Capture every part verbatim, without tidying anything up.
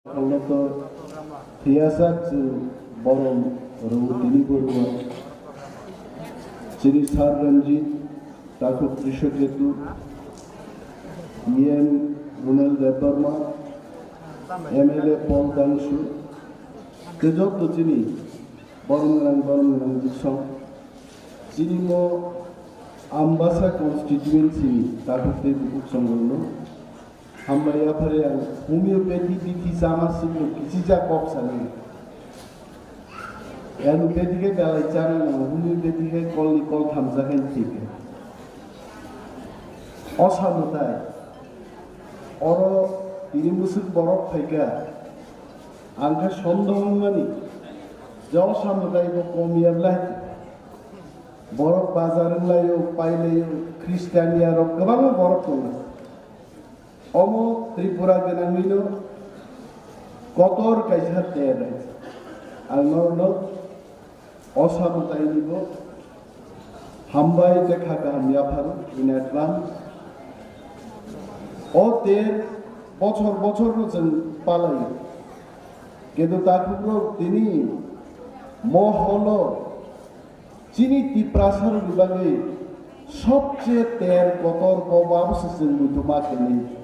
Khoroknwi thwiyasak chwng borom rw tini bo rw. Chini Sir Ranjit, Takhuk Rishoketu, E M Runal Debbarma, M L A Paul Dangsu, tei joto chini borom gwnang, borom gwnang bwsong. Chini mo Ambasa constituency ni Takhuk tei Bukhuk songrokno hambai yaphari ang homeopathy bithi chama swkno kisija kok sanai. Allopathy khe belai chana nang, homeopathy khe kolni kol thamsa khe thik khe. Osa mwtai oro tini bwswk borok phaikha, ang khe sondoh wngmani je osa mwtai bo kom ya belai. Borok bazar wnglaio, pailaio, Christian ya rok kwbangma borok tongo. Omo Tripura gwnangwino kotor kaisa ter. Ang norokno osa mwtainibo hambai tei kha kaham yapharo in advance. O ter bochor bochorno chwng palaio. Kintu takhukrok tini mo holo chini Tiprasarokni bagwi sobse ter kotor koba se chwng muitu ma khenwi.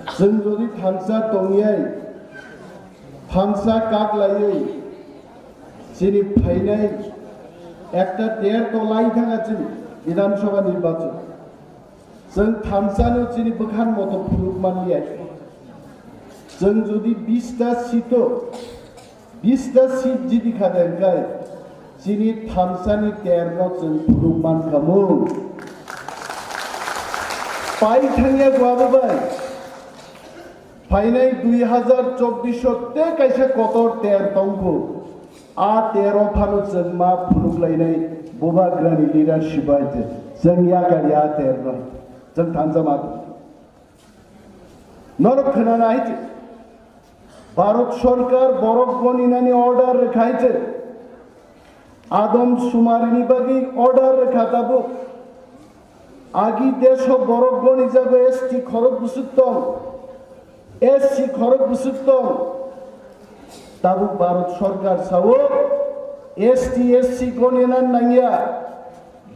Chwng jodi thansa tongyai, thansa kak laiwi chini phainai ekta ter to lai thanga chini Bidhan Sabha nirbachon. Chwng thansano chini bwkhan moto phunuk manliya. Chwng jodi bista seat o, bista seat jidi kha de hwnkhe chini thansani terno chwng phunuk mankha mung. Pai thangya bo abo bai. Phainai dui hazar chobbish o tei kaisa kotor ter tongkhu. A ter o phano chwng ma phunuk lainai Bubagrani leadership bai je chwng yakar ya ter no chwng thansa ma. Norok khwnanai je Bharat Sarkar borok goninani order rwkhai je Adam sumarini bagwi order rwkha tabuk. Agi deso borok gonijago S T khorok bwswk tong, S C khorok bwswk tong. Tabuk Bharat Sarkar sao S T S C gonina nangya,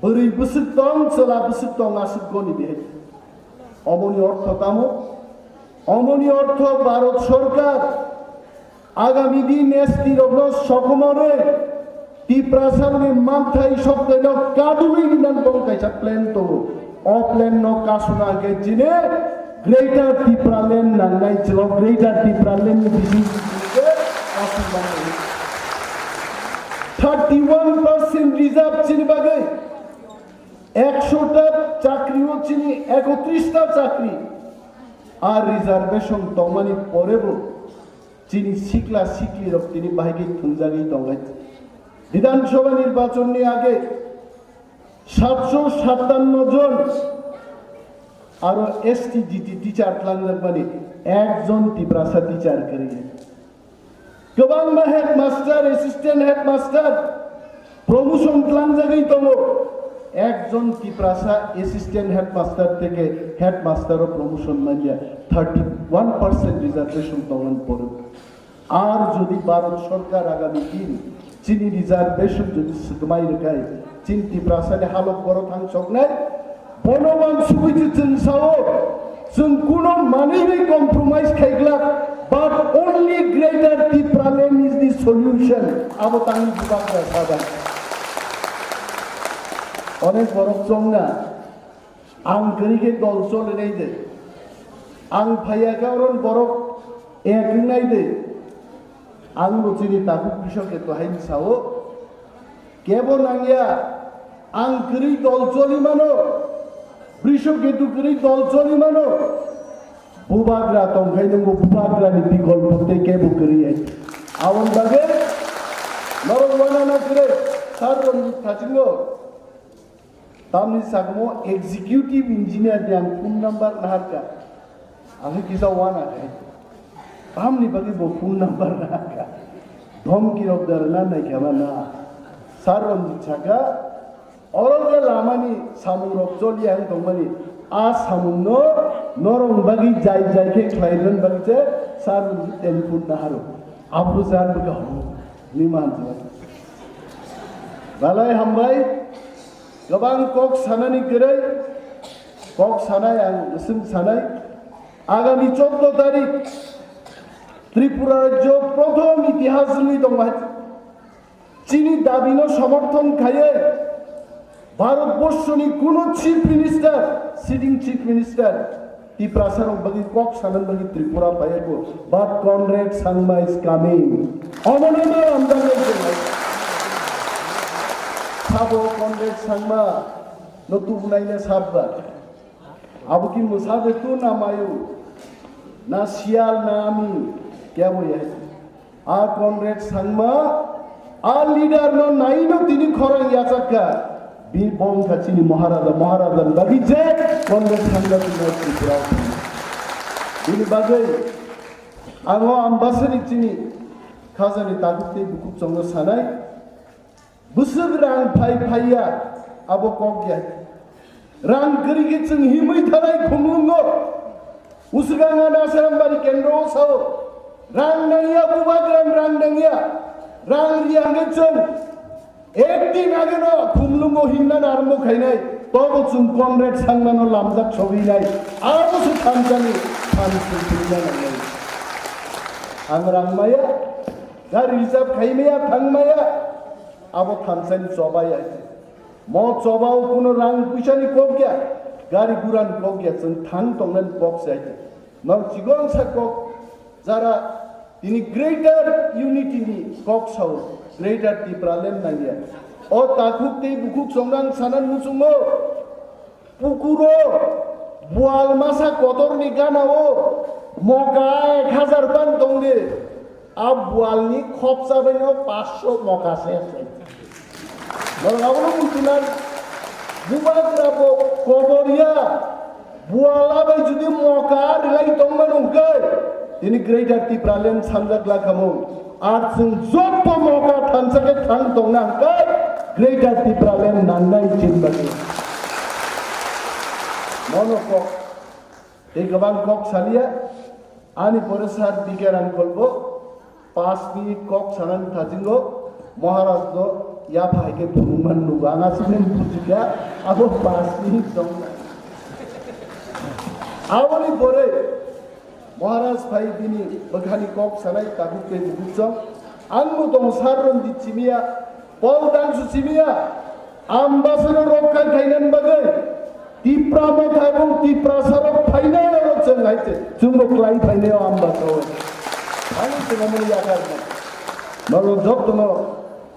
bwrwi bwswk tong, chwla bwswk tong, aswk goni de. Omoni ortho tamo? Omoni ortho Bharat Sarkar Agami din S T rokno sokomorwi Tiprasarokni manthai soktaino kadulwi hinwi bong kaisa plan tongo. O plan no kasuna hwnkhe chini Greater Tipraland nangnai chwlo, Greater Tipraland ni bising thirty one percent reserve chini bagwi. Ekshota chakri o chini ekotris ta chakri. A reservation tongmani porebo Chini sikla sikli rok tini bahai khe thwngjagwi tongnai. Bidhan Sabha nirbachon ni age satso satanno jon aro S T G T teacher tlangjak mani ekjon Tiprasa teacher kwrwi. Kwbangma headmaster, assistant headmaster, promotion tlangjagwi tongo. Ekjon Tiprasa assistant headmaster theke headmaster o promotion manya, thirty one percent reservation tongmani pore. Ar jodi Bharat Sarkar agami din chini reservation jodi swkmai rwkhai, chini Tiprasa ni halok boro thang choknai, Bono wansugwi se chwng sao, chwng kuno manwi bai compromise khaiglak, but only Greater Tipraland is the solution. Abo tangwi bubagra sabai. Onek borok chongna, ang kwrwi khe dol cholinai de. Ang phaiya khe oron borok ek wngnai de. Ang bo chini tabuk bisok khe to haini sao. Kebo nangya, ang kwrwi dol choli mano, Brishoketu kwrwi dol choli mano. Bubagra tongkhai nungbo bubagrani bikolpo tei kebo kwrwi ai. Aboni bagwi norok wanana kwrwi, Sir Ranjit Thachingo. Tamni sakmo executive engineer ni ang phone number naharkha. Ang kisa wana khe. Tamni bagwi bo phone number naharkha. Dhomki rok da rwna naikha ba na. Sir Ranjit saka, oro je lamani samung rok choliya wng tongmani, a samungno norok bagwi jai jai khe khlai rwna bagwi se Sir, telephone naharo. Abu jan bwkha ho. Ni man jwa. Balai hambai. Gabang kok sanani kwrwi. Kok sanai ang, swng sanai. Agami choddo tarik Tripura rajyo prothom itihas ni tongmai. Chini dabino somorthon khaiwi Bharatborsoni kuno Chief Minister, sitting Chief Minister, Tiprasarok bagwi kok sanani bagwi Tripura phaiyago, but Conrad Sangma is coming. Omono no amdang lai. Sabo Conrad Sangma no tubunai na sabba. Abo ki mwsa de tu na mayu, na siyal na ami, kebo ya. A Conrad Sangma, a leader no nai no tini khorang yachak kha. Bi bong kha chini Maharaja, Maharaja ni bagwi je Conrad Sangma tini Tripura. Bini bagwi ang o Ambasani chini khajani takhuk tei bukhuk chwngno sanai. Bwswk rang phai phaiya, abo kok ya. Rang kwrwi khe chwng himwi thanai khumlwngo. Uswkang ano Asarambari kendro o sao, rang nangya, bubagra rang nangya. Rang riya hwnkhe chwng ek din age no khumlwngo hinna narwkmo khainai. Tobo chwng Conrad Sangmano lamjak sogwinai. Abo se thansa ni thansa ni thansa ni. Ang rang maya, gari reserve khai maya, thang maya. Abo thansa ni choba ya. Mo choba o kuno rang puisa ni kok ya, gari gura ni kok ya, chwng thang tongnani kok se. Nang chikon sa kok jara tini Greater Unity ni kok sao, Greater Tipraland nangya. O takhuk tei bukhuk chongnang sanan muchungo. Pukuro bual masa kotorni ganao moka ek hajar ban tongdi, a bualni khopsa baino paanch sho moka se se. Norok abono muchunai, bubagra bo koboria bual abai judi moka rilai tongmano hwnkhe, tini Greater Tipraland sanjak lakhamung. Ar chwng joto moka thansa khe thang tongna hwnkhe Greater Tipraland nangnai chinbati. Mono kok. Tei kwbang kok saliya. Ani pore sir B K Rangkhol bo pas minute kok sanani thajingo. Maharaj no yapha hai khe phunukmani nugo. Ang aswk nini bujikha. Abo pas minute tongna. Aboni pore Maharaj phai bini bwkhani kok sanai takhuk tei bukhuk chwng. Ang bo tong sir Ranjit simiya, Paul Dangsu simiya, Ambasano rokha khainani bagwi Tipra Motha ebong Tiprasa rok phainai oro chwng hai se. Chwngbo klai phainai o Ambasa o. Ani chwng omo yakarna. Norok jotono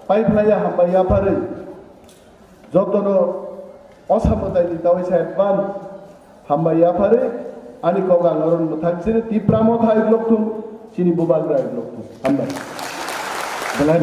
pai phlaiya hambai yapharwi. Jotono osa mwtaini tawai sa advance hambai yapharwi ani kok ang oro mwthang chini Tipra Motha hai block thung, chini bubagra hai block thung. Hambai. Belai